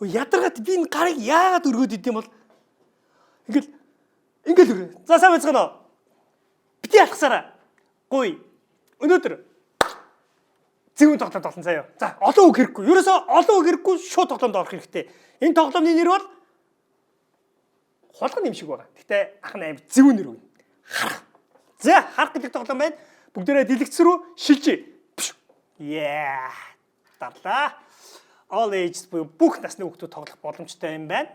Ядаргаад би энэ гарыг яагаад өргөөд идэм бол ингээл ингээл өргөө. За, сайн байцгаана уу? Бити алхасараа. Гуй. Өнөөдөр зэвүүн тоглоомд олон заяа. За, олон үг хэрэггүй. Ерөөсөө олон үг хэрэггүй, шууд тоглоомд орох хэрэгтэй. Энэ тоглоомны нэр бол хулган юм шиг байгаа. Гэхдээ ах нь амар зэвүүн нэр өгнө. Харах. За, харах гэдэг тоглоом байна. Бүгдээрээ дэлгэц рүү шилжээ. Yeah. Дарлаа. All ages буюу бүх насны хүүхдүүд тоглох боломжтой юм байна.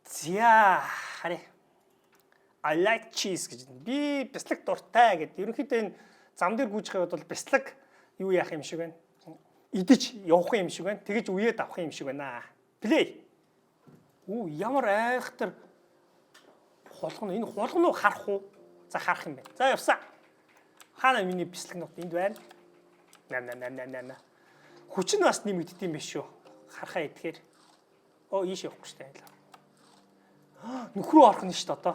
За, харъя. I like cheese гэж. Би бяцлаг дуртай гэд. Ерөнхийдөө энэ зам дээр гүйж байхад бол бяцлаг юу яах юм шиг байна. Идэж явах юм шиг байна. Тэгэж үеэд авах юм шиг байна. Play. Үү, ямар айхтар хулган, энэ хулган уу, харах уу? За, харах юм байна. За, явсан. Хаана миний бяцлаг нот энд байна. На на на на на на. Хүч нь бас нэмэгддэг юм биш үү? Харахаа идэхээр. Оо, ийш явахгүй шүү дээ. Нөхрөө орох нь шүү дээ одоо.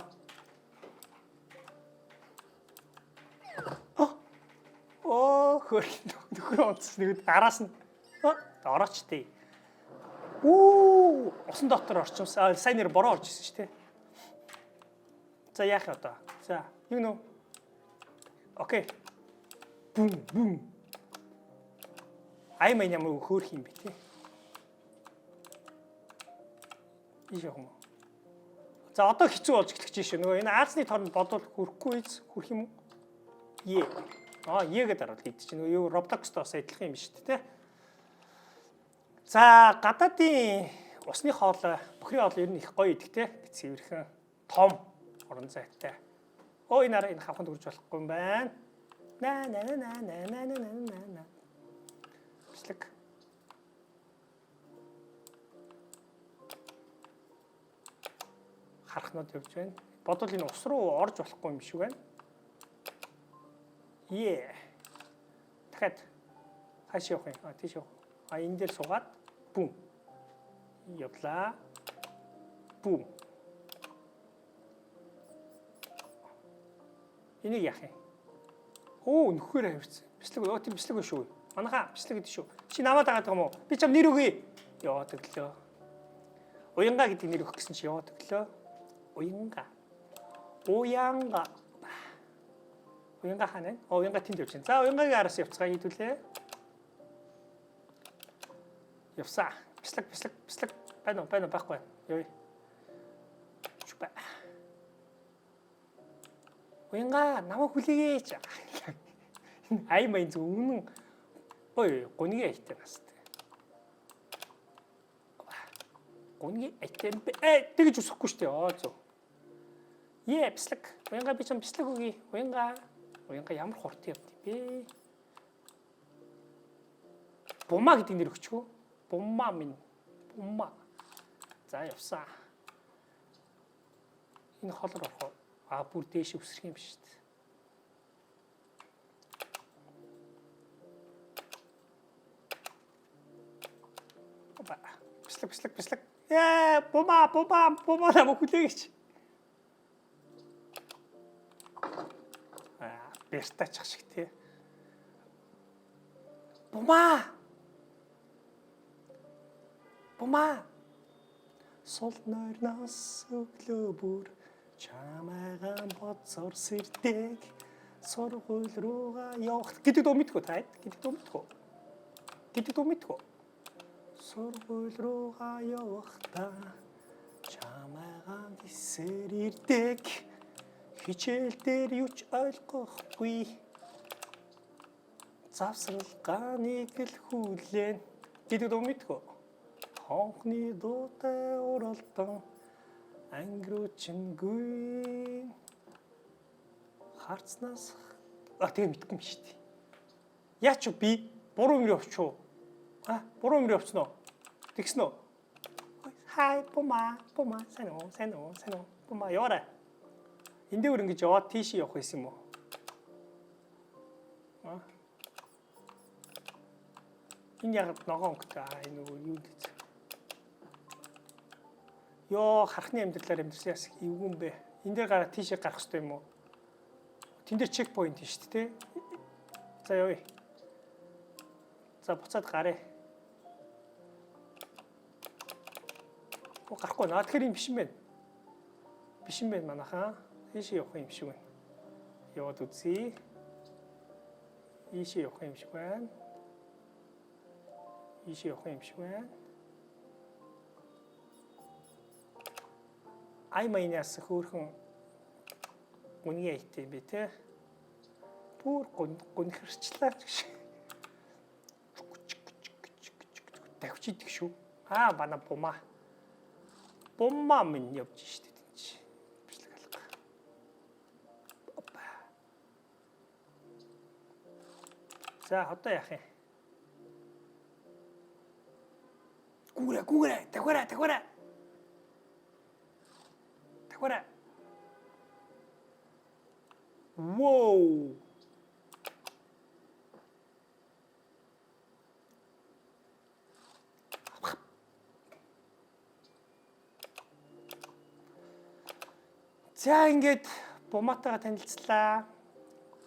Оо, хөр нөхрөө онцсон нэг араас нь орооч тээ. Үү, усан дотор орчимсан. Сайн нэр бороо орж ирсэн шүү дээ. За, яах вэ одоо? За, юу нөө? Okay. Бүм бүм. Ай мань ямар хөөх юм бэ те. Ийш явах юм уу? За, одоо хэцүү болж эхлэх чинь шүү. Нөгөө энэ аазны торнд бодвол хүрэхгүй биз, хүрэх юм уу? Е. Аа, Е гэдэг дарвал идэж чинь нөгөө юу Roblox-той бас адилхан юм шүү дээ, тэ. За, гадаадын усны хоолой, бохирын хоол ер нь их гоё идэх те. Цэвэрхэн, том орон зайтай. Өө, энэ араа энэ хавханд үрж болохгүй юм байна. На на на на на на на на на. Бичлэг. Харахнууд явж байна. Бодвол энэ ус руу орж болохгүй юм шиг байна. Е. Дахиад хааш явах юм? А, тийш явах. А, энэ дээр суугаад бүм. Явлаа. Бүм. Энийг яах юм? Оо, нөхөр авирсан. Бислэг өө, тийм бислэг шүү. Манайхаа бислэг гэдэг шүү. Чи намайг дагаад байгаа юм уу? Би чам нэр өгье. Яваад өглөө. Уянга гэдэг нэр өгөх гэсэн чи яваад өглөө. Уянга. Уянга. Уянга хаана вэ? Оо, уянга тэнд явж байна. За, уянгагийн араас явцгаа хийдүүлээ. Явсаа. Бислэг, бислэг, бислэг байна уу? Байна уу? Байхгүй. Явъя. Чүпэ. Уянга, намайг хүлээгээч. Ай майн зүг үнэн ой гунгийн аятай настай. Гунгийн аятай юм бэ? Э, тэгэж үсэхгүй шүү дээ. Оо, зөв. Е, бислэг. Уянга, би чам бислэг өгье. Уянга. Уянга ямар хурд явд юм бэ? Бумаа гэдэг нэр өгчгөө. Бумаа минь. Бумаа. За, явсан. Энэ холор орох уу? А, бүр дээш өсрөх юм биш үү? Опа. Бислэг, бислэг, бислэг. Ээ, бумаа, бумаа, бумаа, намайг хүлээгээч. Аа, бертачих шиг тий. Бумаа. Бумаа. Сул нойрноос өглөө бүр чамайгаа бодсоор сэрдэг, сургууль руугаа явах гэдэг дуу мэдхүү та гэдэг дуу мэдхүү гэдэг дуу мэдхүү. Сургууль руугаа явахдаа чамайгаа гисээр ирдэг, хичээл дээр юу ч ойлгохгүй, завсралгааныг л хүлээн гэдэг дуу мэдхүү. Хонхны дуутай уралдан анги руу чинь гүйн харцнаас. А, тэгээ мэдгүй юм шүү дээ. Яач би буруу юм явчих уу? А, буруу юм явчихсан уу? Тэгсэн үү? Хай, бума, бума, сайн уу, сайн уу, сайн уу? Бума, яваарай. Энэ дээр ингэж яваад тийш явах байсан юм уу? А? Энэ яг ногоон өнгөтэй. А, энэ нөгөө юу гэж. Йоо, харахны амьдралаар амьдрсан яс эвгүй юм бэ. Энэ дээр гараад тийшээ гарах хэрэгтэй юм уу? Тэн дээр checkpoint шүү дээ, тэ? За, явъя. За, буцаад гаръя. Гарахгүй наа. Тэгэхээр юм биш юм байна. Биш юм байна манайхаа. Ийшээ явах юм шиг байна. Яваад үзье. Ийшээ явах юм шиг байна. Ийшээ явах юм шиг байна. Ай майнаас хөөрхөн гүнгийн айтай юм бэ те. Бүр гүнхэрчлээ гэж. Давч идэх шүү. Аа бана бумаа. Бумаа минь явж штэ тэн чи. Бичлэг алга. Опа. За одоо яах юм? Гүүрэ гүүрэ давхараа давхараа. Давхараа. Воу. За ингээд бумаатайгаа танилцлаа.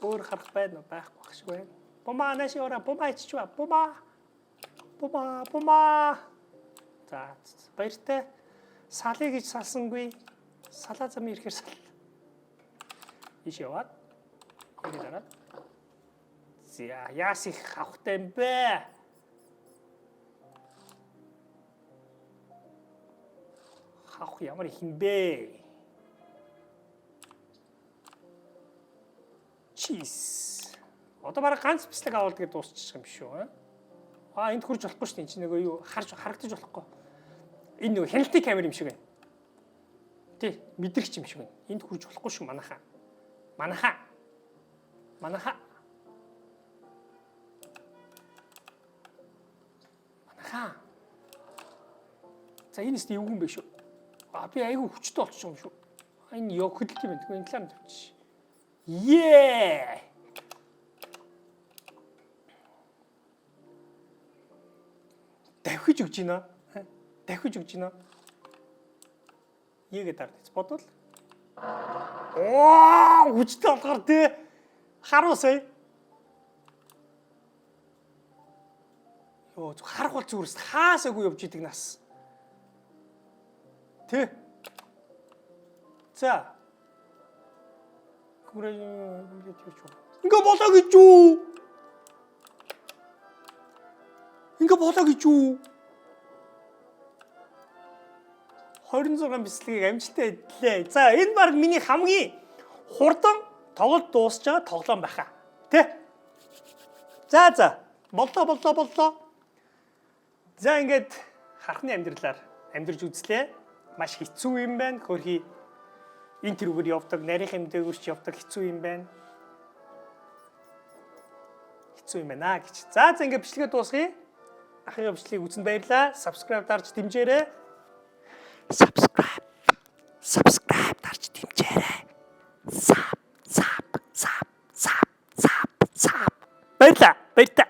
Өөр харах байна уу? Байхгүй байх шиг байна. Бумаа нааш яваараа. Бумаа иччихваа. Бумаа. Бумаа, бумаа. За баяртай. Салъя гэж салсангүй. Салаа замын ирэхээр сал. Иш яваад. Ингээд дараад. За яас их хавхтай юм бэ? Хавх ямар их юм бэ? Cheese. Одоо бараг ганц бислэг аваад гээд дуусчих юм шүү. Аа энд хурж болохгүй шүү дээ. Энд чинь нөгөө юу харж харагдаж болохгүй. Энэ нөгөө хяналтын камер юм шиг байна. Тий, мэдрэгч юм шиг байна. Энд хурж болохгүй шүү манайхаа. Манайхаа. Манайхаа. Манайхаа. За энэ өстө эвгүй юм бэ шүү. А би айгүй хүчтэй болчих юм шүү. Энэ ёо хөдөлт юм байна. Тэгвэл энэ талаар тавьчих. Yeah! Давхиж өгч байна. Давхиж өгч байна. Егээ дард. Бодвол. Оо, хүчтэй болохоор тий. Харуу сая. Йоо, харах бол зүгээрс хаасаагүй явж идэг нас. Тэ. За. Ингээ болоо гэж юу? Ингээ болоо гэж юу? 26 бислэгийг амжилттай эдлээ. За энэ баг миний хамгийн хурдан тоглолт дуусч байгаа тоглоом байхаа. Тэ? За за. Боллоо боллоо боллоо. За ингээд хархны амьдралаар амьдарч үзлээ. Маш хэцүү юм байна. Хөрхи энэ тэрүүгээр явдаг, нарийнх юм дээгүүрч явдаг хэцүү юм байна. Хэцүү юм байна гэж. За за ингээд бичлэгээ дуусгая. Ахын бичлэгийг үзсэнд баярлалаа. Subscribe дарж дэмжээрэй. Subscribe. Subscribe дарж дэмжээрэй. Sub sub sub sub sub sub. Баярлалаа. Баяртай.